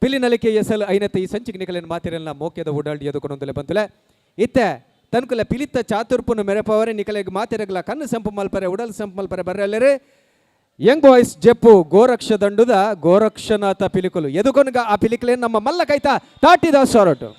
ಪಿಲಿನಲಿಕೆ ಎಸಲ್ ಐನತೆ ಈ ಸಂಚಿಗೆ ನಿಕಲೆನ ಮಾತಿರಲ್ನ ಮೋಕ್ಯದ ಉಡಾಲ್ಡ್ ಎದುಕೊನೊಂದುಲೆ ಬಂತುಲೆ. ಇತ್ತೆ ತನ್ಕುಲ ಪಿಲಿತ್ತ ಚಾತುರ್ಪುನು ಮೆರೆಪವರೆ ನಿಕಲೆಗ್ ಮಾತಿರಗ್ಲ ಕಣ್ಣು ಸಂಪು ಮಲ್ಪರೆ, ಉಡಲ್ ಸಂಪು ಮಲ್ಪರೆ ಬರ್ರಲ್ಲೆರ್ ಯಂಗ್ ಬಾಯ್ಸ್ ಜೆಪ್ಪು ಗೋರಕ್ಷ ದಂಡುದ ಗೋರಕ್ಷನಾಥ ಪಿಲಿಕುಲು. ಎದುಕೊನುಗ ಆ ಪಿಲಿಕುಲೇನ್ ನಮ್ಮ ಮಲ್ಲ ಕೈತ ತಾಟಿದ ಸೊರಟು.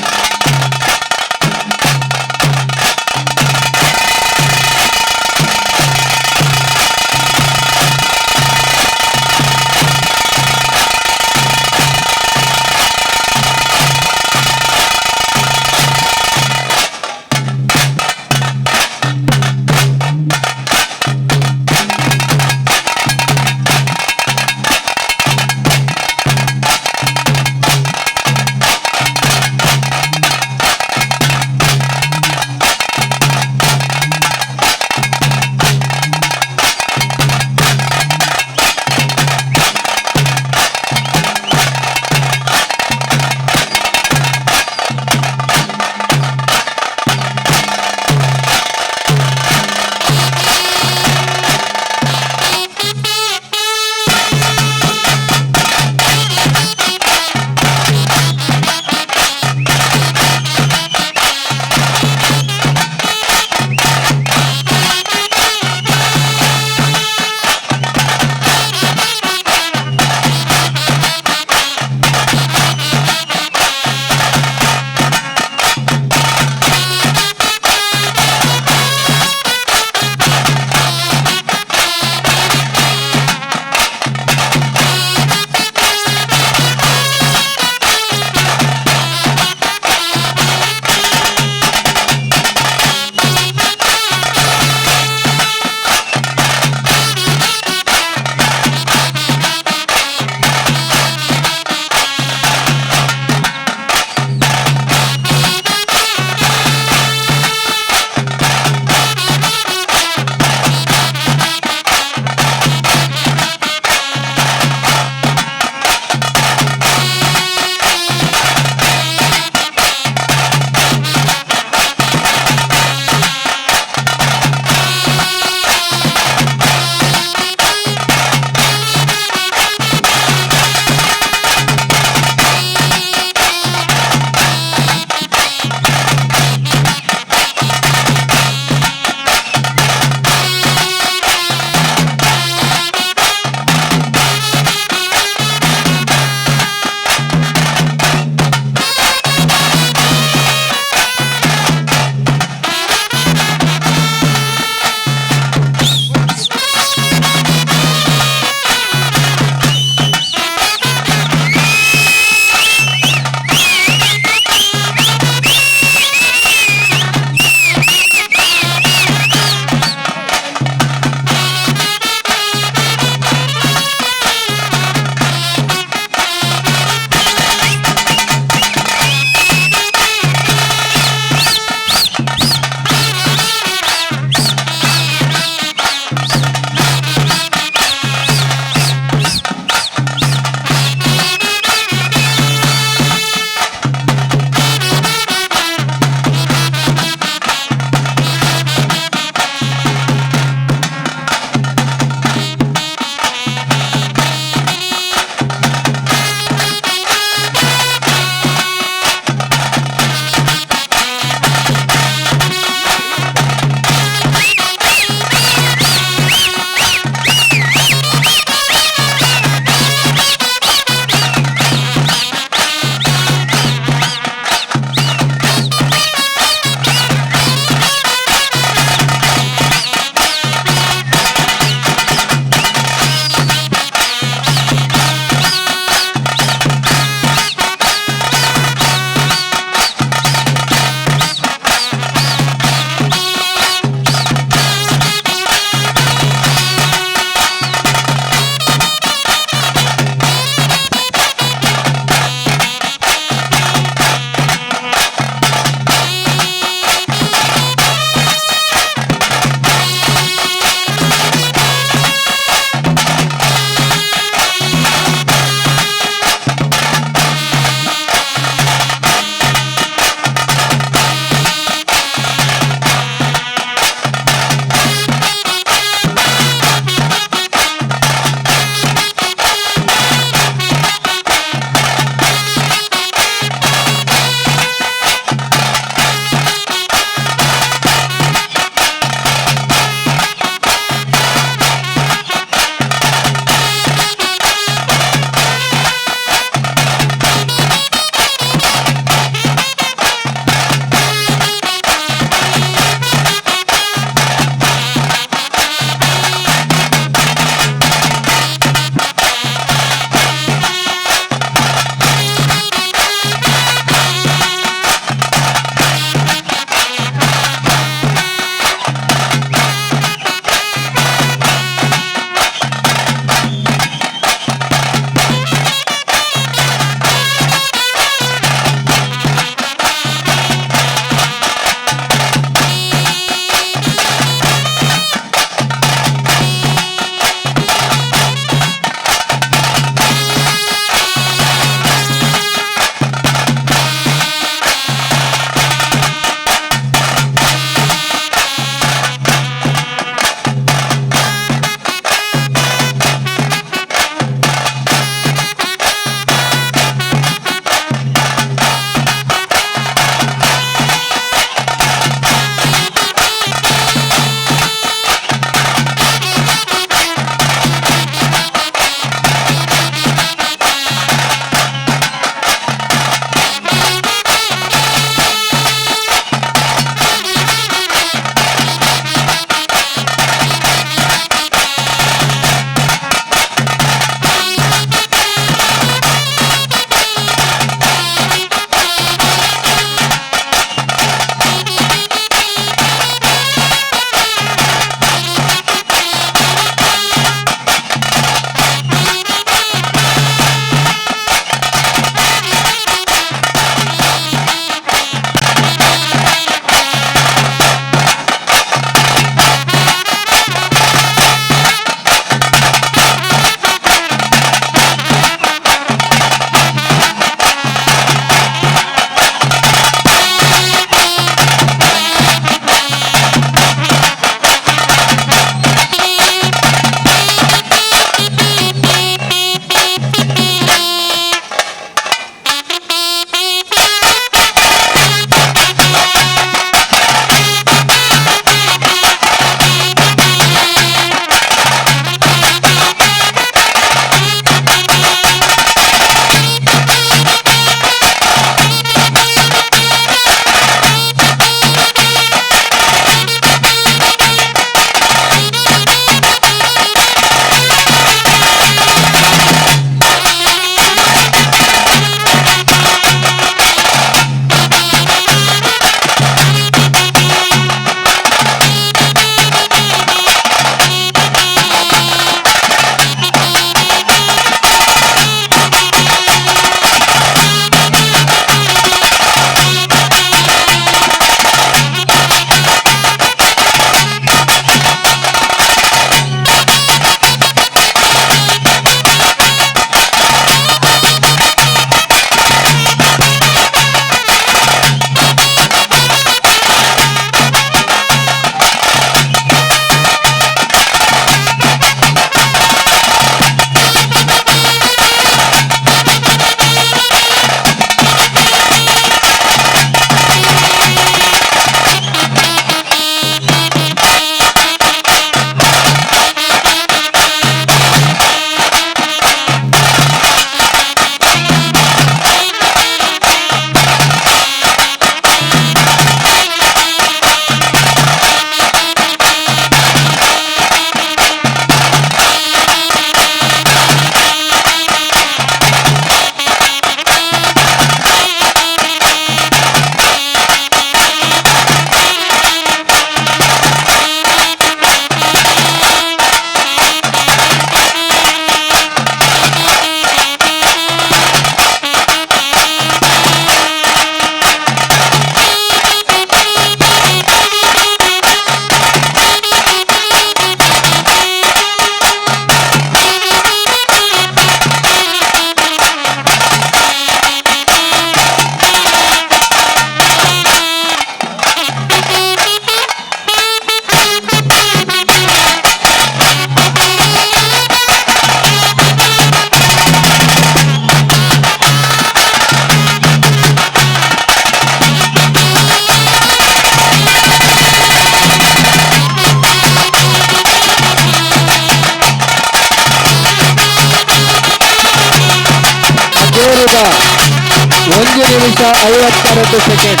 52 second.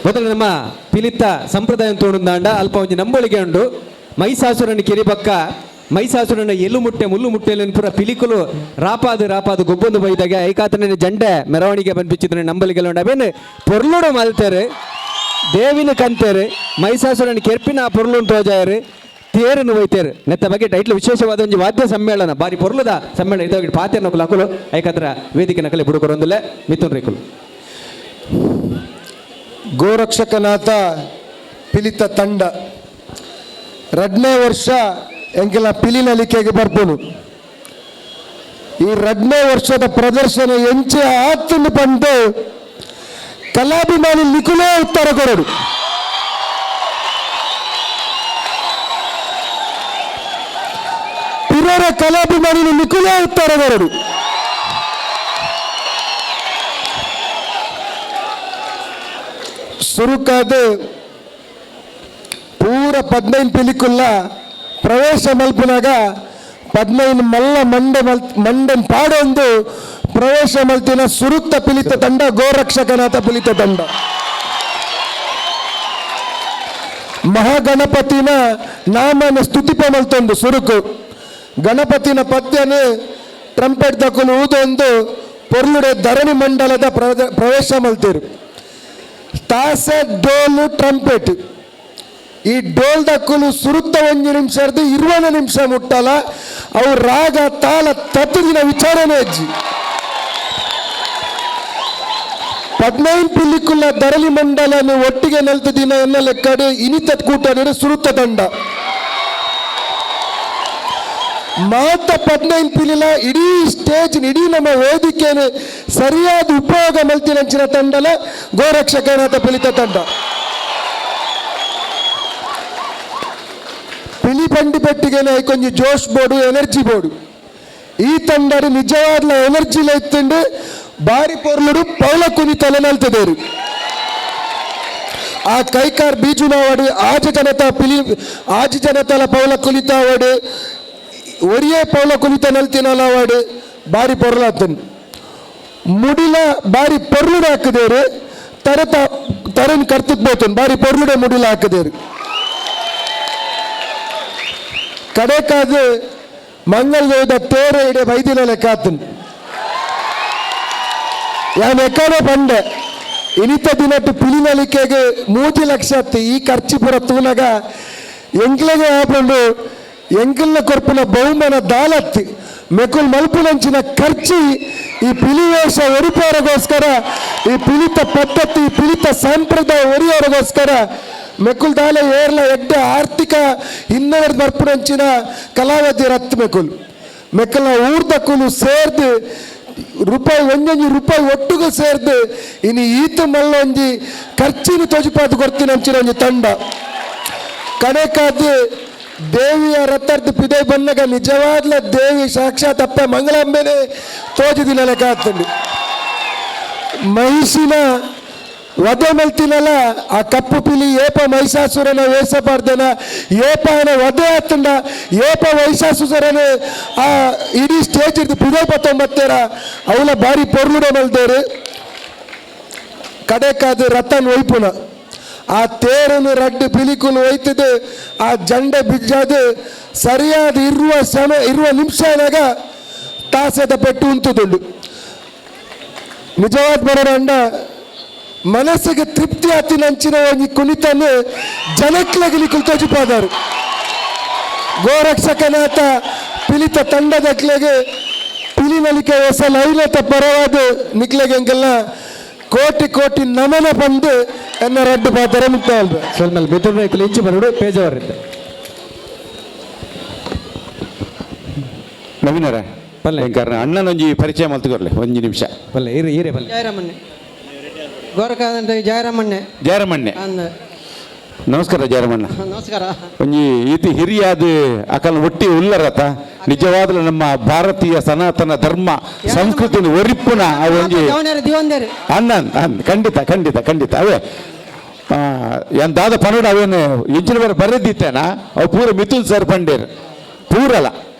ಮೊದಲು ನಮ್ಮ ಪಿಲಿತ್ತ ಸಂಪ್ರದಾಯ ತೋಡುಂದಾಂಡ ಅಲ್ಪ ಒಂಜಿ ನಂಬೊಳಿಗೆ ಉಂಡು. ಮೈಸಾಸುರನ ಕಿರಿಬಕ್ಕ ಮೈಸಾಸುರನ ಎಲು ಮುಟ್ಟೆ ಮುಲ್ಲು ಮುಟ್ಟೆ ಪೂರ ಪಿಲಿಕುಲು ರಾಪಾದು ರಾಪಾದು ಗೊಬ್ಬೊಂದು ಬೈದಾಗ ಐಕಾತನ ಜಂಡೆ ಮೆರವಣಿಗೆ ಬಂದ್ಬಿಚ್ಚಿದ್ರೆ ನಂಬಲಿಗೆ ಅವೇನು ಪೊರ್ಲುಡು ಮಲ್ತೇರು ದೇವಿನ ಕಂತೇರು ಮೈಸಾಸುರನ ಕೆರ್ಪಿನ ಪೊರ್ಲುನ್ ತೋಜಾಯರು ತೇರನ್ನು ಒಯ್ತೇರು. ನೆತ್ತ ಬಗ್ಗೆ ಟೈಟ್ಲ್ ವಿಶೇಷವಾದ ಒಂಜಿ ವಾದ್ಯ ಸಮ್ಮೇಳನ ಬಾರಿ ಪೊರ್ಲುದ ಸಮ್ಮೇಳನ ಇದಾಗಿ ಪಾತೆ ನಕಲು ಅಕುಲು ಐಕತ್ರ ವೇದಿಕೆ ನಕಲೆ ಬುಡುಕೊರೊಂದುಲೆ ಮಿಥುನ್ ರೇಕುಲು. ಗೋರಕ್ಷಕನಾಥ ಪಿಲಿತ ತಂಡ ರಡ್ನೇ ವರ್ಷ ಎಂಕೆಲ್ಲ ಪಿಲಿನಲಿಕೆಗೆ ಬರ್ಪೋನು. ಈ ರಡ್ನೇ ವರ್ಷದ ಪ್ರದರ್ಶನ ಎಂಚೆ ಆತನು ಬಂದು ಕಲಾಭಿಮಾನಿ ನಿಕುಲೇ ಉತ್ತರ ಕೊರಡು. ಪಿರರ ಕಲಾಭಿಮಾನಿ ನಿಕುಲೇ ಉತ್ತರ ಕೊರಡು. ಸುರುಕಾದ ಪೂರ 15 ಪಿಲಿಕುಲ್ಲ ಪ್ರವೇಶ ಮಲ್ಪುನಾಗ 15 ಮಲ್ಲ ಮಂಡೆ ಮಂಡನ್ ಪಾಡೊಂದು ಪ್ರವೇಶ ಮಲ್ತಿನ ಸುರುತ್ತ ಪಿಲಿತ ತಂಡ ಗೋರಕ್ಷಕನಾಥ ಪಿಲಿತ ತಂಡ. ಮಹಾಗಣಪತಿನ ನಾಮನ ಸ್ತುತಿಪ ಮಲ್ತೊಂದು ಸುರುಕು ಗಣಪತಿನ ಪದ್ಯನ ಟ್ರಂಪೆಟ್ ದಕುಲು ಊದೊಂದು ಪೊರ್ಲುಡೆ ಧರಣಿ ಮಂಡಲದ ಪ್ರವೇಶ ಮಲ್ತಿರು. ತಾಸೆ ಡೋಲು ಟ್ರಂಪೆಟ್ ಈ ಡೋಲ್ ದಕ್ಕುಲು ಸುರುತ್ತ 1 ನಿಮಿಷ 20 ನಿಮಿಷ ಮುಟ್ಟಲ್ಲ ಅವು ರಾಗ ತಾಳ ತತ್ತಿನ ವಿಚಾರನೇ ಅಜ್ಜಿ. 15 ಪಿಲಿಕುಲ್ಲ ಧರಣಿ ಮಂಡಲನು ಒಟ್ಟಿಗೆ ನೆಲ್ತ ದಿನ ಎನ್ನ ಲೆಕ್ಕಡು ಇನಿತ ಕೂಟ ಸುರುತ್ತ ತಂಡ. ಮಾತ 15 ಪಿಲಿಲ ಇಡೀ ಸ್ಟೇಜ್ ಇಡೀ ನಮ್ಮ ವೇದಿಕೆಯನ್ನು ಸರಿಯಾದ ಉಪಯೋಗ ಮಲ್ತಿನಂಚಿನ ತಂಡಲ ಗೋರಕ್ಷಕನಾಥ ಪಿಲಿತ ತಂಡ. ಪಿಲಿ ಬಂಡಿ ಪೆಟ್ಟಿಗೆನೆ ಕೊಂಚ ಜೋಶ್ board energy board ಈ ತಂಡರು ನಿಜವಾದ ಎನರ್ಜಿ ಲೈತ್ತುಂಡು ಬಾರಿ ಪೊರ್ಲುಡು ಪೌಲ ಕುನಿ ತಲೆ ನಲ್ತದೇರು. ಆ ಕೈಕಾರ್ ಬೀಜುನವಾಡು ಆಜ ಜನತಾ ಪಿಲಿ ಆಜ ಜನತಾಲ ಪೌಲ ಕುಲಿತಾವಾಡು ಒರಿಯೇ ಪೌಲ ಕುಲಿತ ನಲ್ತಿನಲವಾಡು ಬಾರಿ ಪೊರ್ಲಾತನ್ ಮುಡಿಲ ಬಾರಿ ಪೊರ್ಲುಡು ಹಾಕದೇರು ತರತ ತರನ್ ಕರ್ತಕ್ ಬೋತನ್ ಬಾರಿ ಪೊರ್ಲುಡೆ ಮುಡಿಲ ಹಾಕದೇರು. ಕಡೆಕಾದು ಮಂಗಲದೇವದ ತೇರ ಇಡೆ ಬೈದಿನ ಲೆಕ್ಕಾತನ್ ಯಾನ್ ಎಕ್ಕನೆ ಬಂಡೆ ಇನಿತ ದಿನಟ್ಟು ಪಿಲಿನಲಿಕೆಗೆ 3 ಲಕ್ಷ ಈ ಖರ್ಚು ಪೂರ ತೂನಗ ಎಂಕ್ಲೆಗೆ ಆಪುಂಡು ಎಂಕಲ್ನ ಕೊರ್ಪಿನ ಬಹುಮಾನ ದಾಲತ್ತಿ ಮೆಕುಲ್ ಮಲ್ಪುನಂಚಿನ ಖರ್ಚಿ ಈ ಪಿಲಿವೇಷ ಒರಿಪವರಿಗೋಸ್ಕರ, ಈ ಪಿಲಿತ ಪದ್ಧತಿ, ಪಿಲಿತ ಸಂಪ್ರದಾಯ ಒರಿಯವರಿಗೋಸ್ಕರ ಮೆಕ್ಕುಲ್ ದಾಲ ಏರ್ಲ ಎಡ್ಡೆ ಆರ್ಥಿಕ ಹಿನ್ನೆಲೆ ಬರ್ಪುನಂಚಿನ ಕಲಾವಿದರ ಹತ್ತು ಮೆಕ್ಕುಲ್ ಮೆಕ್ಕಲ್ನ ಊರ್ದಕ್ಕುಲು ಸೇರ್ದು ರೂಪಾಯಿ ಒಂಜೊಂಜಿ ರೂಪಾಯಿ ಒಟ್ಟುಗು ಸೇರ್ದು ಇನಿ ಈತ ಮಲ್ಲೊಂಜಿ ಖರ್ಚಿನ ತೋಜಿಪಾತು ಕೊಡ್ತೀನಿ ಅಂಚಿನ ಒಂಜಿ ತಂಡ. ಕಡೆಕಾದ್ ದೇವಿಯ ರಥರ್ದು ಪಿದೈ ಬನ್ನಗ ನಿಜವಾದ್ಲ ದೇವಿ ಸಾಕ್ಷಾತ್ ಅಪ್ಪ ಮಂಗಳಾಂಬೆನೆ ತೋಜಿದಿನ ಲೆಕ್ಕ ಆತಂಡು. ಮಹಿಷಿನ ವಧೆ ಮಲ್ತಿನಲ ಆ ಕಪ್ಪು ಪಿಲಿ ಏಪ ಮಹಿಷಾಸುರನ ವೇಷ ಪಾಡ್ದನ, ಏಪ ಅವನ ವಧೆ ಆತಂಡ, ಏಪ ಮಹಿಷಾಸುರನ ಆ ಇಡೀ ಸ್ಟೇಜ್ ಇರ್ದು ಪಿದೈ ಪತ್ತೊಂಬತ್ತರ ಅವಳ ಬಾರಿ ಪೊರ್ಲುಡೆ ಮಲ್ದೇರು. ಕಡೆಕಾದ ರತನ್ ಒಯ್ಪುನ ಆ ತೇರನ್ನು ರಡ್ಡು ಪಿಲಿಕುಲು ಒಯ್ತದು, ಆ ಜಂಡೆ ಬಿಜ್ಜಾದು ಸರಿಯಾದ ಇರುವ ಸಮಯ ಇರುವ ನಿಮಿಷನಾಗ ತಾಸದ ಪೆಟ್ಟು ಉಂತುದುಂಡು. ನಿಜವಾದ ಬರೋಣ ಮನಸ್ಸಿಗೆ ತೃಪ್ತಿ ಆತಿನಂಚಿನ ಒಂಜಿ ಕುಣಿತನ್ನು ಜನಕ್ಲಗಿ ನಿಕುಲು ತೋಜಿಪಾದರು. ಗೋರಕ್ಷಕನಾಥ ಪಿಲಿತ ತಂಡದಕ್ಲೆಗೆ ಪಿಲಿನಲಿಕೆ ಹೊಸ ಲೈನತ ಪರವಾದ ನಿಕ್ಲೆಗೆ ಎಂಕೆಲ್ಲ ಕೋಟಿ ಕೋಟಿ ನಮನ ಬಂದು ಎನ್ನ ರಡ್ಡು ಪಾತ್ರ ಮುಕ್ತಾಯ. ಸ್ವಲ್ಪ ಮಿಥುನ್ ರೈಕುಲು ಇಂಚು ಬರೋಡು ಪೇಜವರಿದ್ದ ನವೀನರ ಪಲ್ಲೆ. ಎಂಕರ್ನ ಅಣ್ಣನೊಂಜಿ ಪರಿಚಯ ಮಲ್ತುಕೊರ್ಲೆ ಒಂಜಿ ನಿಮಿಷ. ಬಲ್ಲೆ ಇರು ಈರೆ ಬಲ್ಲೆ. ಜಯರಾಮಣ್ಣೆ, ಗೋರಖಾದಂತ ಜಯರಾಮಣ್ಣೆ. ಜಯರಮಣ್ಣೆ. ಅಂದ. ನಮಸ್ಕಾರ ಜಯರಮಣ್ಣ. ನಮಸ್ಕಾರ. ಒಂಜಿ ಈತಿ ಹಿರಿಯಾದ ಅಕಲ್ ಒಟ್ಟಿ ಉಲ್ಲರತ ನಿಜವಾಗ್ಲೂ ನಮ್ಮ ಭಾರತೀಯ ಸನಾತನ ಧರ್ಮ ಸಂಸ್ಕೃತಿನ ಒರಿಪ್ಪುನ ಆ ಒಂಜಿ ಜವನೇರು ದಿವಂದೇರು. ಅಣ್ಣನ್ ಅನ್ ಖಂಡಿತ ಖಂಡಿತ ಖಂಡಿತ ಅವೇ ಏನ್ ದಾದ ಪನ್ನಡ ಅವೇನು ಇಂಚಿನ ಬೇರೆ ಬರೆದಿತ್ತೇನ ಅವು ಪೂರ ಮಿಥುನ್ ಸರ್ ಪಂಡೇರ್ ಪೂರಲ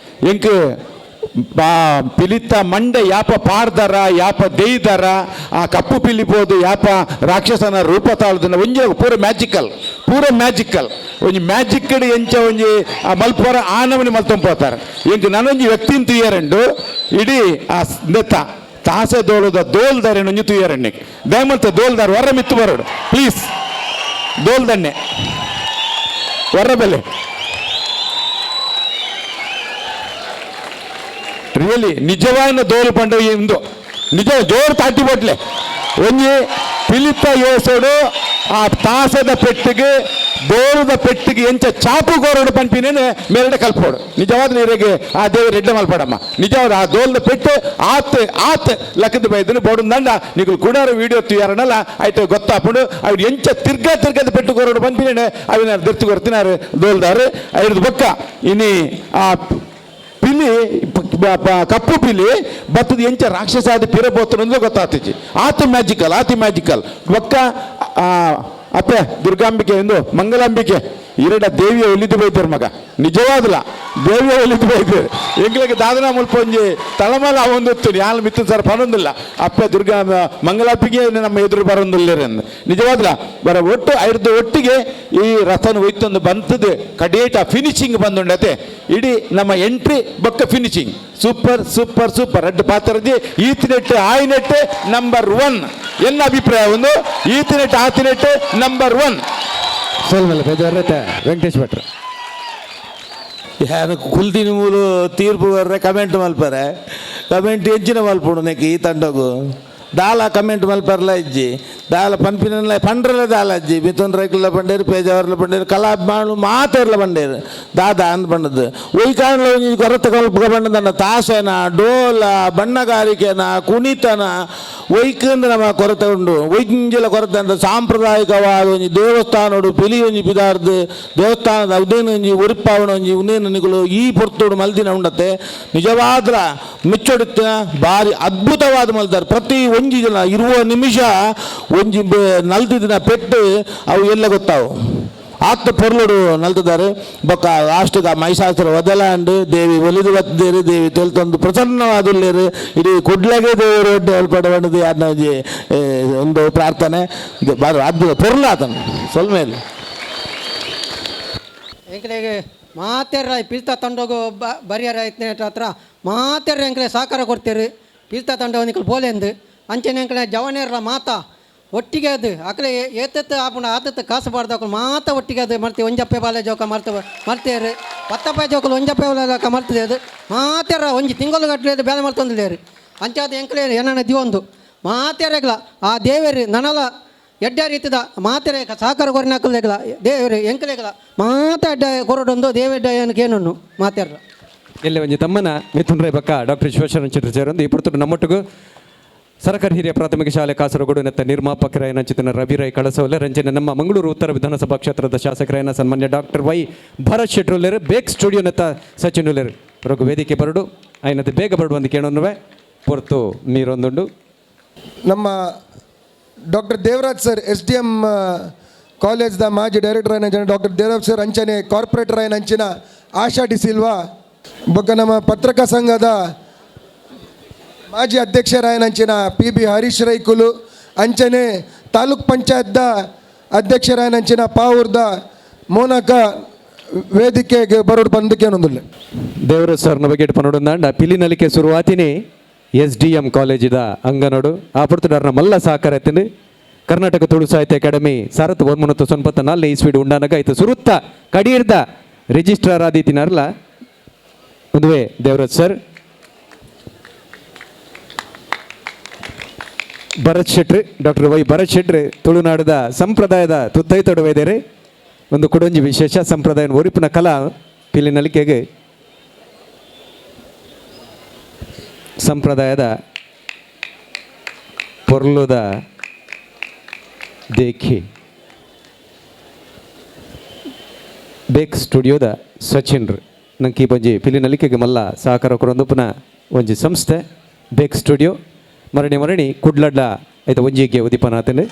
ಎಂಕ್ ಪಿಲಿತ ಮಂಡೆ ಯಾಪ ಪಾಡ್ದರ ಯಾಪ ದೇಯ್ದರ ಆ ಕಪ್ಪು ಪಿಲಿಪೋದು ಯಾಪ ರಾಕ್ಷಸನ ರೂಪ ತಾಳ್ದನ ಒಂಜಿ ಪೂರ ಮ್ಯಾಜಿಕಲ್, ಪೂರ ಮ್ಯಾಜಿಕಲ್ ಒಂಜಿ ಮ್ಯಾಜಿಕ್ ಎಂಚ ಒಂಜಿ ಆ ಮಲ್ಪೋರ ಆನವನಿ ಮಲ್ತೊಂಪೋತಾರೆ. ಎಂಕ್ ನನೊಂಜಿ ವ್ಯಕ್ತಿನ್ ತುಯ್ಯರಂಡು ಇಡೀ ಆ ನೆತ್ತ ತಾಸೆ ದೋಲದ ದೋಲ್ದಾರೆ ಒಂಜಿ ತುಯ್ಯರಣ್ಣೆ ದಯಮಲ್ತ ದೋಲ್ದಾರ್ ಹೊರ ಮಿತ್ತು ಬರೋಡು ಪ್ಲೀಸ್. ದೋಲ್ದಣ್ಣೆ ಹೊರ ಬೆಲೆ ರಿಯಲಿ ನಿಜವಾದ ದೋಲು ಪಂಡ ಇಂದು ನಿಜ ಜೋರು ತಾಟಿ ಬೋಟ್ಲೆ ಒಂಜಿ ಪಿಲಿತ ಯೋಸೋಡು ಆ ತಾಸದ ಪೆಟ್ಟಿಗೆ ದೋಲದ ಪೆಟ್ಟಿಗೆ ಎಂಚ ಚಾಪು ಕೋರೋಡು ಪನ್ಪಿನೇನೆ ಮೇಲ್ಡೆ ಕಲ್ಪೋಡು. ನಿಜವಾದ ನೀರಿಗೆ ಆ ದೇವರು ಎಡ್ಡೆ ಮಲ್ಪಡಮ್ಮ. ನಿಜವಾದ ಆ ದೋಲದ ಪೆಟ್ಟು ಆತ್ ಆತ್ ಲಕ್ಕದ ಬೈದನು ಬೋಡು ದಂಡ ನಿಗುಲು ಕುಡಾರ ವಿಡಿಯೋ ತುಯಾರನಲ್ಲ ಆಯ್ತು ಗೊತ್ತಾಪುಂಡು. ಅವ್ರು ಎಂಚ ತಿರ್ಗಾ ತಿರ್ಗದ ಪೆಟ್ಟು ಕೋರೋಡು ಪನ್ಪಿನೇನೆ ಅವಿನ ದೆರ್ತು ಕೊರ್ತಿನಾರು ದೋಲ್ದಾರು ಐದು ಬೊಕ್ಕ. ಇನಿ ಆ ಪಿಲಿ ಕಪ್ಪು ಪಿಲಿ ಬತ್ತದ ಎಂಚ ರಾಕ್ಷಸ ಆದ ಪಿರ ಬೋತನಂದ್ರೆ ಗೊತ್ತಾಗ್ತಿಚ್ಚಿ. ಆತ ಮ್ಯಾಜಿಕಲ್ ಆತಿ ಮ್ಯಾಜಿಕಲ್ ಬೊಕ್ಕ. ಅಪ್ಪೆ ದುರ್ಗಾಂಬಿಕೆ ಎಂದು ಮಂಗಲಾಂಬಿಕೆ ಎರಡ ದೇವಿಯ ಒಲಿದು ಬೈತಾರೆ ಮಗ. ನಿಜವಾದಲ ದೇವಿಯ ಒಲಿದು ಬೈತಾರೆ. ಎಂಗ್ಲಿಗೆ ದಾದನ ಮುಲ್ಪ ಒಂಜಿ ತಳಮಲ ಒಂದಿತ್ತು ಯಾಲ್ ಮಿತ್ತು ಸರ್ ಪನೊಂದಿಲ್ಲ. ಅಪ್ಪೆ ದುರ್ಗಾ ಮಂಗಲಾಂಬಿಕೆ ನಮ್ಮ ಎದುರು ಬರೊಂದಿಲ್ಲ ನಿಜವಾದಲ ಬರ ಒಟ್ಟು ಐರ್ದು ಒಟ್ಟಿಗೆ ಈ ರಥನ ಒಯ್ತೊಂದು ಬಂತದ್ದು ಕಡೇಟ ಫಿನಿಶಿಂಗ್ ಬಂದುಂಡತೆ. ಇಡೀ ನಮ್ಮ ಎಂಟ್ರಿ ಬೊಕ್ಕ finishing super super super. ಅಡ್ಡು ಪಾತ್ರದಿ ಈತಿನೆಟ್ಟು ಆಯ್ನೆಟ್ಟು ನಂಬರ್ 1 ಎನ್ನ ಅಭಿಪ್ರಾಯ. ಒಂದು ಈತಿನೆಟ್ಟು ಆತಿನೆಟ್ಟು ನಂಬರ್ 1. ಸೋಲ್ಮಲ್ಲ ಪೇಜವರಿದ್ದ ವೆಂಕಟೇಶ್ ಭಟ್ರು. ಯಾರು ಕುಲ್ದಿನ ಮೂಲು ತೀರ್ಪು ಬರ್ರೆ ಕಮೆಂಟ್ ಮಲ್ಪರೆ ಕಮೆಂಟ್ ಎಂಚಿನ ಮಲ್ಪುಂಡು ನೆಕ್ ಈ ತಂಡಗು ದಾಲ ಕಮೆಂಟ್ ಮಲ್ಪರ್ಲ ಇಜ್ಜಿ ದಾಲ ಪನ್ಪಿನ ಪಂಡ್ರಲ ದಾಲ ಅಜ್ಜಿ ಮಿಥುನ್ ರೈಕುಲ ಪಂಡೇರು ಪೇಜಾವರ್ಲ ಪಂಡೇರು ಕಲಾಭಿಮಾನು ಮಾತೆರ್ಲ ಪಂಡೇರು ದಾದ ಅಂದ್ ಪಂಡದ್ದು ಒಯ್ಕಾಂಡ್ಲ ಒಂಜಿ ಕೊರತೆ ಕಲ್ಪ ಪಂಡದನ್ನ ತಾಸೆನ ಡೋಲ ಬಣ್ಣಗಾರಿಕೆನ ಕುಣಿತನ ಒಯ್ಕಂದ ನಮ್ಮ ಕೊರತೆ ಉಂಡು. ಒಯ್ಕಿಂಜಿಲ ಕೊರತೆ ಅಂತ ಸಾಂಪ್ರದಾಯಿಕವಾದ ಒಂಜಿ ದೇವಸ್ಥಾನೋಡು ಪಿಲಿ ಒಂಜಿ ಪಿದಾರ್ದು ದೇವಸ್ಥಾನದ ಉದೇನ ಒಂಜಿ ಉರಿಪಾವಣ ಒಂಜಿ ಉನೇನು ನಿಗುಲು ಈ ಪೊರ್ತೋಡು ಮಲ್ದಿನ ಉಂಡತೆ ನಿಜವಾದ್ರ ಮೆಚ್ಚೊಡುತ್ತ ಭಾರಿ ಅದ್ಭುತವಾದ ಮಲ್ದಾರ್. ಪ್ರತಿ ಒಂಜಿ ಜನ ಇರುವ ನಿಮಿಷ ಒಂಜಿ ನಲ್ತಿದಿನ ಪೆಟ್ಟು ಅವು ಎಲ್ಲ ಗೊತ್ತಾವು ಆತ್ ಪೊರ್ಲುಡು ನಲ್ತಿದ್ದಾರೆ. ಬೊಕ್ಕ ಲಾಸ್ಟ್ಗೆ ಮಹಿಷಾಸುರ ಒದಲಾಂಡು ದೇವಿ ಒಲಿದು ಬತ್ತಿದ್ದೇರು ದೇವಿ ತೆಲ್ತೊಂದು ಪ್ರಸನ್ನವಾದುಲ್ಲೇರು ಇಡೀ ಕುಡ್ಲಗೆ ದೇವರು ಒಡ್ಡೆ ಒಲ್ಪಡ ಯಾರನ್ನ ಒಂಜಿ ಒಂದು ಪ್ರಾರ್ಥನೆ ಇದು ಬಾರಿ ಅದ್ಭುತ ಪೊರ್ಲಾತನು ಸೊಲ್ಮೇಲೆ. ಎಂಕಲೆಗೆ ಮಾತೆರ್ರ ಪಿಲ್ತ ತಂಡೋಗು ಬರಿಯರ ಐತ್ನೇಟ ಹತ್ರ ಮಾತೆರ್ರ ಎಂಕಲೆ ಸಹಕಾರ ಕೊಡ್ತೀರಿ ಪಿಲ್ತ ತಂಡ ನಿಕಲ್ ಬೋಲೆಂದು ಅಂಚನೆ ಎಂಕಲೆ ಜವನೇರ್ಲ ಮಾತಾ ಒಟ್ಟಿಗೆ ಅದು ಅಕಲೆ ಏತತ್ತು ಆಪುಂಡ ಆತತ್ತು ಕಾಸು ಬಾರ್ದಕಲು ಮಾತ ಒಟ್ಟಿಗೆ ಅದು ಮರ್ತಿ ಒಂಜಪ್ಪೆ ಬಾಲೆ ಜೋಕ ಮರ್ತ ಮರ್ತೇರು ಪತ್ತಪ್ಪ ಜೋಕಲು ಒಂಜಪ್ಪೆ ಬಾಲೆ ಜೋಕ ಮರ್ತದೆ ಅದು ಮಾತೆರ ಒಂಜಿ ತಿಂಗಳು ಗಟ್ಟಲೆ ಬೇಲೆ ಮರ್ತೊಂದಿಲ್ಲೇರು. ಅಂಚಾದ ಎಂಕ್ಲೆ ಏನನ ದಿವೊಂದು ಮಾತೆರೆಗ್ಲ ಆ ದೇವರು ನನಲ ಎಡ್ಡ ರೀತಿದ ಮಾತೆರೆ ಸಹಕಾರ ಕೊರಿನಕಲೆಗ್ಲ ದೇವರು ಎಂಕ್ಲೆಗ್ಲ ಮಾತ ಎಡ್ಡ ಕೊರಡೊಂದು ದೇವೆಡ್ಡ ಏನಕ್ಕೆ ಮಾತೆರ್ಲ. ಎಲ್ಲೆ ಒಂಜಿ ತಮ್ಮನ ಮಿಥುನ್ ರೈ ಬಕ್ಕ ಡಾಕ್ಟರ್ ಶಿವಶರಣ ಚಿತ್ರ ಸೇರೊಂದು ಈ ಪುರ್ತುಡು ನಮ್ಮೊಟ್ಟಿಗೂ ಸರಕಾರಿ ಹಿರಿಯ ಪ್ರಾಥಮಿಕ ಶಾಲೆ ಕಾಸರಗೋಡು ನೆತ್ತ ನಿರ್ಮಾಪಕರಾಯನ ಚಿತನ ರವಿ ರೈ ಕಳಸವಲೆ ರಂಜನೆ ನಮ್ಮ ಮಂಗಳೂರು ಉತ್ತರ ವಿಧಾನಸಭಾ ಕ್ಷೇತ್ರದ ಶಾಸಕರಾಯನ ಸನ್ಮಾನ್ಯ ಡಾಕ್ಟರ್ ವೈ ಭರತ್ ಶೆಟ್ರುಲ್ಲೇರು ಬೇಕ್ ಸ್ಟುಡಿಯೋ ನೆತ್ತ ಸಚಿನ್ ಉಲ್ಲೇರು ರಘು ವೇದಿಕೆ ಬರಡು ಆಯ್ನತೆ ಬೇಗ ಬರಡು ಒಂದು ಕೇಳೋನುವೆ ಪೊರ್ತು ನೀರೊಂದುಂಡು. ನಮ್ಮ doctor Devaraj sir SDM ಕಾಲೇಜ್ದ ಮಾಜಿ ಡೈರೆಕ್ಟರ್ ಆಯ್ನ ಡಾಕ್ಟರ್ ದೇವರಾಜ್ ಸರ್, ಅಂಚನೆ ಕಾರ್ಪೊರೇಟರ್ ಆಯ್ನ ಅಂಚಿನ ಆಶಾ ಡಿಸಿಲ್ವಾ, ಬೊಕ್ಕ ನಮ್ಮ ಪತ್ರಕ ಸಂಘದ ಮಾಜಿ ಅಧ್ಯಕ್ಷರಾಯನಂಚಿನ ಪಿ ಬಿ ಹರೀಶ್ ರೈಕುಲು, ಅಂಚನೆ ತಾಲೂಕ್ ಪಂಚಾಯತ್ದ ಅಧ್ಯಕ್ಷರಾಯನಂಚಿನ ಪಾವೂರ್ದ ಮೋನಕ ವೇದಿಕೆಗೆ ಬರೋಡು ಬಂದಕ್ಕೇನೊಂದಿಲ್ಲ. ದೇವರಾಜ್ ಸರ್ನ ಬಗ್ಗೆ ಪನೋಡೊಂದಾಂಡ ಪಿಲಿನಲಿಕೆ ಶುರುವಾತಿನಿ ಎಸ್ಡಿಎಂ ಕಾಲೇಜಿದ ಅಂಗನೋಡು ಆ ಪುರ್ತುಡಾರ್ನ ಮಲ್ಲ ಸಹಕಾರ ಎತ್ತಿಂದು. ಕರ್ನಾಟಕ ತುಳು ಸಾಹಿತ್ಯ ಅಕಾಡೆಮಿ 1994 ಇಸ್ವಿಡ್ ಉಂಡಾನಗ ಆಯ್ತು ಸುರುತ್ತ ಕಡೀರ್ದ ರಿಜಿಸ್ಟ್ರಾರ್ ಆದಿತಿನಾರ್ಲ ಒಂದುವೇ ದೇವರಾಜ್ ಸರ್. ಭರತ್ ಶೆಟ್ರು, ಡಾಕ್ಟರ್ ವೈ ಭರತ್ ಶೆಟ್ರು ತುಳುನಾಡದ ಸಂಪ್ರದಾಯದ ತುತ್ತೈತೊಡು ವೈದ್ಯರು. ಒಂದು ಕುಡೊಂಜಿ ವಿಶೇಷ ಸಂಪ್ರದಾಯ ಒರಿಪಿನ ಕಲಾ ಪಿಲಿನಲಿಕೆಗೆ ಸಂಪ್ರದಾಯದ ಪೊರ್ಲುದ ದೇಖಿ. ಬೇಕ್ ಸ್ಟುಡಿಯೋದ ಸಚಿನ್ ನಂಗೆ ಈ ಬಂಜಿ ಪಿಲಿನಲಿಕೆಗೆ ಮಲ್ಲ ಸಹಕಾರ ಕೊರೊಂದು ಪುನಃ ಒಂಜಿ ಸಂಸ್ಥೆ ಬೇಕ್ ಸ್ಟುಡಿಯೋ ಮರಣಿ ಮರಣಿ ಕುಡ್ಲಡ್ಲ ಐತ ಒಂಜಿಗೆ ಉದಿಪನ ಆತಂಡು.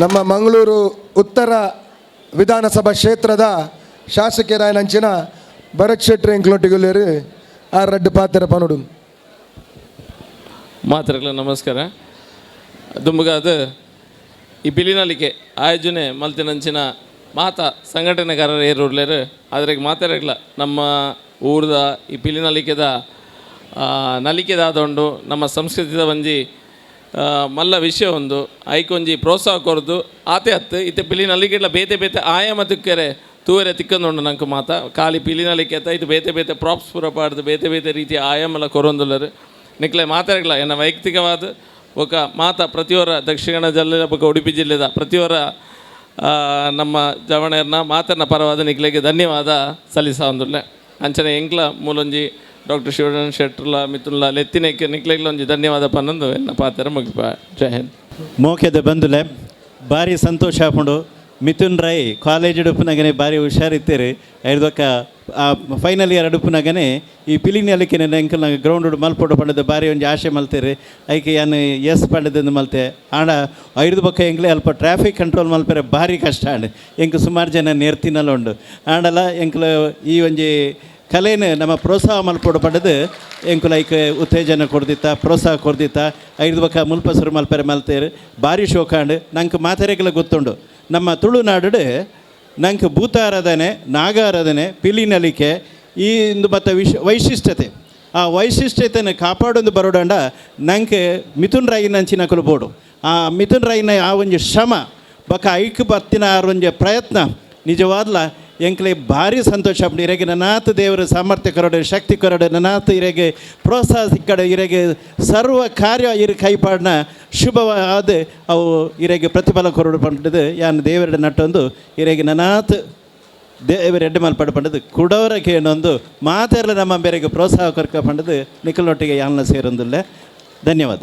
ನಮ್ಮ ಮಂಗಳೂರು ಉತ್ತರ ವಿಧಾನಸಭಾ ಕ್ಷೇತ್ರದ ಶಾಸಕರಾಯನಂಚಿನ ಭರತ್ ಶೆಟ್ಟಿ ಎಂಕ್ಲೊಟ್ಟಿಗುಲೇರು ಆ ರಡ್ಡು ಪಾತ್ರ ಪನುಡು. ಮಾತ್ರಗಳ ನಮಸ್ಕಾರ. ದುಂಬುಗಾದ ಈ ಪಿಲಿನಲಿಕೆ ಆಯೋಜನೆ ಮಲ್ತಿನಂಚಿನ ಮಾತ ಸಂಘಟನೆಗಾರರು ಏರುರ್ಲೇರು ಆದರೆ ಮಾತಾಡಗ್ಲ ನಮ್ಮ ಊರ್ದ ಈ ಪಿಲಿನಲಿಕೆದ ನಲಿಕೆದಾದೊಂಡು ನಮ್ಮ ಸಂಸ್ಕೃತಿದ ಒಂಜಿ ಮಲ್ಲ ವಿಷಯ ಒಂದು ಐಕೊಂಜಿ ಪ್ರೋತ್ಸಾಹ ಕೊರ್ದು ಆತೆ ಅತ್ತು ಇತ್ತೆ ಪಿಲಿನಲಿಕೆಡ್ಲ ಬೇತೆ ಬೇತೆ ಆಯಾಮ ತಿಕ್ಕರೆ ತೂವರೆ ತಿಕ್ಕಂದುಂಡು ನಂಗೆ ಮಾತ ಖಾಲಿ ಪಿಲಿನಲಿಕೆ ಅತ್ತ ಇದು ಬೇತೆ ಬೇತೆ ಪ್ರಾಪ್ಸ್ ಪೂರ ಪಾಡ್ದು ಬೇತೆ ಬೇತೆ ರೀತಿಯ ಆಯಾಮಲ ಕೊರೊಂದುಲ್ಲರು ನಿಕ್ಲೆ ಮಾತಾಡಗ್ಲ ಎನ್ನ ವೈಯಕ್ತಿಕವಾದ ಬೊಕ ಮಾತ ಪ್ರತಿಯೊರ ದಕ್ಷಿಣ ಕನ್ನಡ ಜಿಲ್ಲೆ ಬೊಕ ಉಡುಪಿ ಜಿಲ್ಲೆದ ಪ್ರತಿಯೊರ ನಮ್ಮ ಜವಣೆರ್ನ ಮಾತನ್ನ ಪರವಾದ ನಿಕ್ಲೆಗೆ ಧನ್ಯವಾದ ಸಲ್ಲಿಸಾವಂದುಲ್ಲೆ. ಅಂಚನೆ ಎಂಕ್ಲ ಮೂಲೊಂಜಿ ಡಾಕ್ಟರ್ ಶಿವಣ್ಣ ಶೆಟ್ಟರ್ಲ ಮಿಥುನ್ಲ ಲೆತ್ತಿನೆಕ್ ನಿಕ್ಲೆಗ್ಲ ಒಂಜಿ ಧನ್ಯವಾದ ಪನ್ನೊಂದು ಎನ್ನ ಪಾತ್ರ ಮುಗಿಪ. ಜೈ ಹಿಂದ್. ಮೋಕೆದ ಬಂದುಲೆ ಭಾರಿ ಸಂತೋಷ ಆಪುಂಡು. ಮಿಥುನ್ ರೈ ಕಾಲೇಜ್ ಉಡುಪುನಗನೆ ಭಾರಿ ಹುಷಾರಿತ್ತೀರಿ. ಐದೊಕ್ಕ ಫೈನಲ್ ಇಯರ್ ಅಡುಪುನಗನೆ ಈ ಪಿಲಿನಲಿಕೆ ಎಂಕಲ್ನ ಗ್ರೌಂಡ್ ಮಲ್ಪೊಡು ಪಂಡದ ಭಾರಿ ಒಂಜಿ ಆಶೆ ಮಲ್ತೇರಿ. ಐಕೆ ಯಾನ್ ಎಸ್ ಪಂಡದಂದು ಮಲ್ತೆ ಆಂಡ ಐದು ಬೊಕ್ಕ ಎಂಕ್ಲೆ ಅಲ್ಪ ಟ್ರಾಫಿಕ್ ಕಂಟ್ರೋಲ್ ಮಲ್ಪೆರೆ ಭಾರಿ ಕಷ್ಟ ಆಂಡ್ ಎಂಕ್ ಸುಮಾರು ಜನ ನೇರ್ತಿನಲ್ಲ ಉಂಡು ಆಂಡಲ ಎಂಕ್ಲ ಈ ಒಂಜಿ ಕಲೆನ ನಮ್ಮ ಪ್ರೋತ್ಸಾಹ ಮಲ್ಪೊಡು ಪಂಡದು ಎಂಕುಲು ಐಕ್ ಉತ್ತೇಜನ ಕೊಡ್ದಿತ್ತ ಪ್ರೋತ್ಸಾಹ ಕೊಡ್ದಿತ್ತ. ಐದು ಬೊಕ್ಕ ಮುಲ್ಪ ಸುರು ಮಲ್ಪೆರೆ ಮಲ್ತೇರು ಭಾರಿ ಶೋಕಾಂಡ್. ನಂಗೆ ಮಾತೆರೆಗ್ಲ ಗೊತ್ತುಂಡು ನಮ್ಮ ತುಳುನಾಡು ನಂಗೆ ಭೂತಾರಾಧನೆ ನಾಗಾರಾಧನೆ ಪಿಲಿನಲಿಕೆ ಈ ಇಂದು ಮತ್ತು ವೈಶಿಷ್ಟ್ಯತೆ ಆ ವೈಶಿಷ್ಟ್ಯತೆಯನ್ನು ಕಾಪಾಡೊಂದು ಬರೋಡಂಡ ನಂಗೆ ಮಿಥುನ್ ರಾಯಿನ ಅಂಚಿನಕುಲು ಬೋಡು. ಆ ಮಿಥುನ್ ರಾಯಿನ ಆ ಒಂಜಿ ಶ್ರಮ ಬೊಕ್ಕ ಐಕ್ ಬತ್ತಿನ ಆ ಒಂಜಿ ಪ್ರಯತ್ನ ನಿಜವಾದ್ಲ ಎಂಕ್ಲೆ ಭಾರಿ ಸಂತೋಷ ಆಪುಂಡು. ಇರೆಗೆ ನನಾತ್ ದೇವರು ಸಾಮರ್ಥ್ಯ ಕೊರಡು ಶಕ್ತಿ ಕೊರಡು ನನಾತ್ ಇರೆಗೆ ಪ್ರೋತ್ಸಾಹ ಸಿಕ್ಕಡು ಇರೆಗೆ ಸರ್ವ ಕಾರ್ಯ ಇರು ಕೈಪಾಡಿನ ಶುಭವಾದ ಅವು ಇರೆಗೆ ಪ್ರತಿಫಲ ಕೊರಡು ಪಂಡದು ಯಾನ್ ದೇವರ ನಟ್ಟೊಂದು ಇರೆಗೆ ನನಾತ್ ದೇವರ ಎಡ್ಡೆ ಮಲ್ಪಡು ಪಂಡದು ಕುಡವರ ಕೇನೊಂದು ಮಾತೆರ್ಲ ನಮ್ಮ ಬೇರೆಗೆ ಪ್ರೋತ್ಸಾಹ ಕೊರ್ಕ ಪಂಡದು ನಿಖಲ್ನೊಟ್ಟಿಗೆ ಯಾನ್ಲ ಸೇರೊಂದುಲ್ಲೆ. ಧನ್ಯವಾದ.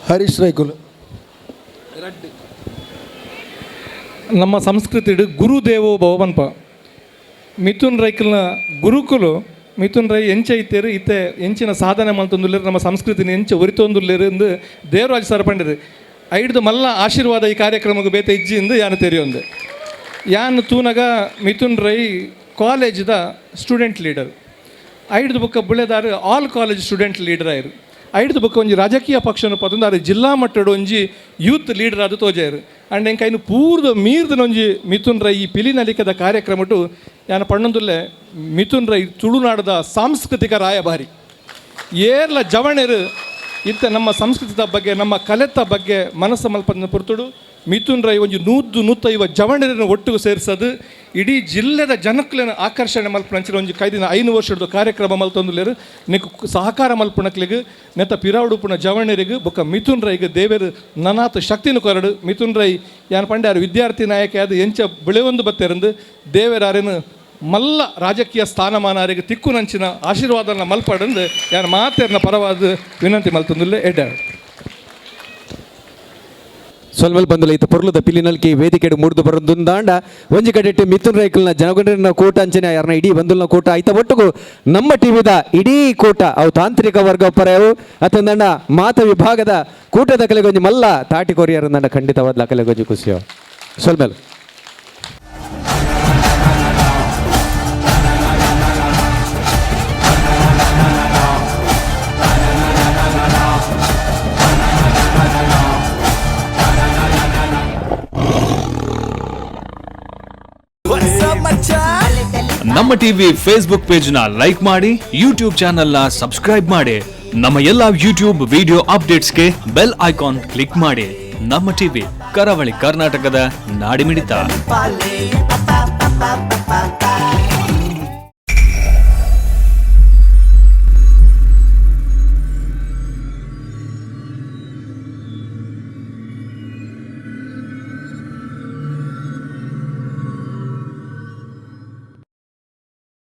ಹರೀಶ್ ರೈಕುಲು. ನಮ್ಮ ಸಂಸ್ಕೃತಿಡು ಗುರುದೇವೋ ಭವ ಪನ್ಪ ಮಿಥುನ್ ರೈಕಲ್ನ ಗುರುಕುಲು ಮಿಥುನ್ ರೈ ಎಂಚ ಇತ್ತೇರು ಇತ್ತೆ ಎಂಚಿನ ಸಾಧನೆ ಮಲ್ತೊಂದುಲ್ಲೆರ್ ನಮ್ಮ ಸಂಸ್ಕೃತಿನ ಎಂಚ ಒರಿತೊಂದುಲ್ಲೆರ್ ಎಂದು ದೇವರಾಜ್ ಸರ್ ಪಂಡಿರು. ಐಡ್ದು ಮಲ್ಲ ಆಶೀರ್ವಾದ ಈ ಕಾರ್ಯಕ್ರಮಕ್ಕೆ ಬೇತೆ ಇಜ್ಜಿ ಎಂದು ಯಾನು ತೆರಿಯೊಂದೆ. ಯಾನ್ ತೂನಗ ಮಿಥುನ್ ರೈ ಕಾಲೇಜ್ದ ಸ್ಟೂಡೆಂಟ್ ಲೀಡರ್. ಐಡ್ದು ಬೊಕ್ಕ ಬುಳೆದಾರು ಆಲ್ ಕಾಲೇಜ್ ಸ್ಟೂಡೆಂಟ್ ಲೀಡರ್ ಆಯರು. ಐಡ್ದು ಬೊಕ್ಕ ಒಂಜಿ ರಾಜಕೀಯ ಪಕ್ಷನ ಪತ್ತೊಂದು ಆರು ಜಿಲ್ಲಾ ಮಟ್ಟಡ್ ಒಂಜಿ ಯೂತ್ ಲೀಡರ್ ಆದ್ ತೋಜಾಯರು. ಅಂಡ್ ಎಂಕ್ ಐನು ಪೂರ್ದ ಮೀರ್ದನ ಒಂಜಿ ಮಿಥುನ್ ರೈ ಈ ಪಿಲಿನಲಿಕದ ಕಾರ್ಯಕ್ರಮಟು ಯಾನ ಪಣ್ಣೊಂದುಲ್ಲೆ ಮಿಥುನ್ ರೈ ತುಳುನಾಡದ ಸಾಂಸ್ಕೃತಿಕ ರಾಯಭಾರಿ. ಏರ್ಲ ಜವಣೆರು ಇತ್ತ ನಮ್ಮ ಸಂಸ್ಕೃತಿದ ಬಗ್ಗೆ ನಮ್ಮ ಕಲೆತ ಬಗ್ಗೆ ಮನಸ್ಸು ಮಲ್ಪಂದಿನ ಪೊರ್ತುಡು ಮಿಥುನ್ ರೈ ಒಂಜಿ 100-150 ಜವಣೆರನ್ನು ಒಟ್ಟಿಗೆ ಸೇರಿಸೋದು ಇಡೀ ಜಿಲ್ಲೆದ ಜನಕ್ಲೆನ ಆಕರ್ಷಣೆ ಮಲ್ಪುನಂಚಿನ ಒಂಜಿ ಕೈದಿನ 5 ವರ್ಷದ ಕಾರ್ಯಕ್ರಮ ಮಲ್ತೊಂದುಲ್ಲೆರ್. ನೆಕ್ಕ್ ಸಹಕಾರ ಮಲ್ಪುನಕ್ಲೆಗ್ ನೆತ್ತ ಪಿರಾವುಡುಪುನ ಜವಣೆರಿಗೆ ಬೊಕ್ಕ ಮಿಥುನ್ ರೈಗ್ ದೇವೆರ್ ನನಾತ್ ಶಕ್ತಿನ ಕೊರಡು. ಮಿಥುನ್ ರೈ ಯಾನ್ ಪಂಡೆ ಆರ್ ವಿದ್ಯಾರ್ಥಿ ನಾಯಕ ಅದು ಎಂಚ ಬೆಳೆಯೊಂದು ಬತ್ತೆರಂದು ದೇವೆರ್ ಆರೆನ್ ಮಲ್ಲ ರಾಜಕೀಯ ಸ್ಥಾನಮಾನ ಆರೆಗ್ ತಿಕ್ಕುನಂಚಿನ ಆಶೀರ್ವಾದನ ಮಲ್ಪಡಂದು ಯಾನ್ ಮಾತೆರ್ನ ಪರವಾದ ವಿನಂತಿ ಮಲ್ತೊಂದುಲ್ಲೆ. ಎಡ್ಡೆ ಸೊಲ್ಮೆಲ್ ಬಂದುಲ ಇತ್ತ ಪೊರ್ಲುದ ಪಿಲಿನಲ್ಕಿ ವೇದಿಕೆಡ್ ಮೂಡ್ದು ಬರೊಂದುಂದಾಂಡ ಒಂಜಿ ಕಡೆಟ್ ಮಿಥುನ್ ರೈಕಲ್ನ ಜನಗಣನ ಕೂಟ ಅಂಚನೆ ಯಾರನ್ನ ಇಡೀ ಬಂದುಲ್ನ ಕೂಟ ಐತ ಒಟ್ಟುಗು ನಮ್ಮ ಟಿವಿದ ಇಡೀ ಕೂಟ ಅವು ತಾಂತ್ರಿಕ ವರ್ಗ ಪರೆಯವು ಅತ್ತಂದಂಡ ಮಾತ ವಿಭಾಗದ ಕೂಟದ ಕಲೆಗೊಂಜಿ ಮಲ್ಲ ತಾಟಿ ಕೊರಿಯರಂದಂಡ ಖಂಡಿತವಾದ ಕಲೆಗೊಂಜಿ ಖುಷಿಯೋ. ಸೊಲ್ಮೆಲ್. ನಮ್ಮ ಟಿವಿ ಫೇಸ್ಬುಕ್ ಪೇಜ್ ನ ಲೈಕ್ ಮಾಡಿ, ಯೂಟ್ಯೂಬ್ ಚಾನೆಲ್ ನ ಸಬ್ಸ್ಕ್ರೈಬ್ ಮಾಡಿ, ನಮ್ಮ ಎಲ್ಲಾ ಯೂಟ್ಯೂಬ್ ವಿಡಿಯೋ ಅಪ್ಡೇಟ್ಸ್ಗೆ ಬೆಲ್ ಐಕಾನ್ ಕ್ಲಿಕ್ ಮಾಡಿ. ನಮ್ಮ ಟಿವಿ, ಕರಾವಳಿ ಕರ್ನಾಟಕದ ನಾಡಿಮಿಡಿತ.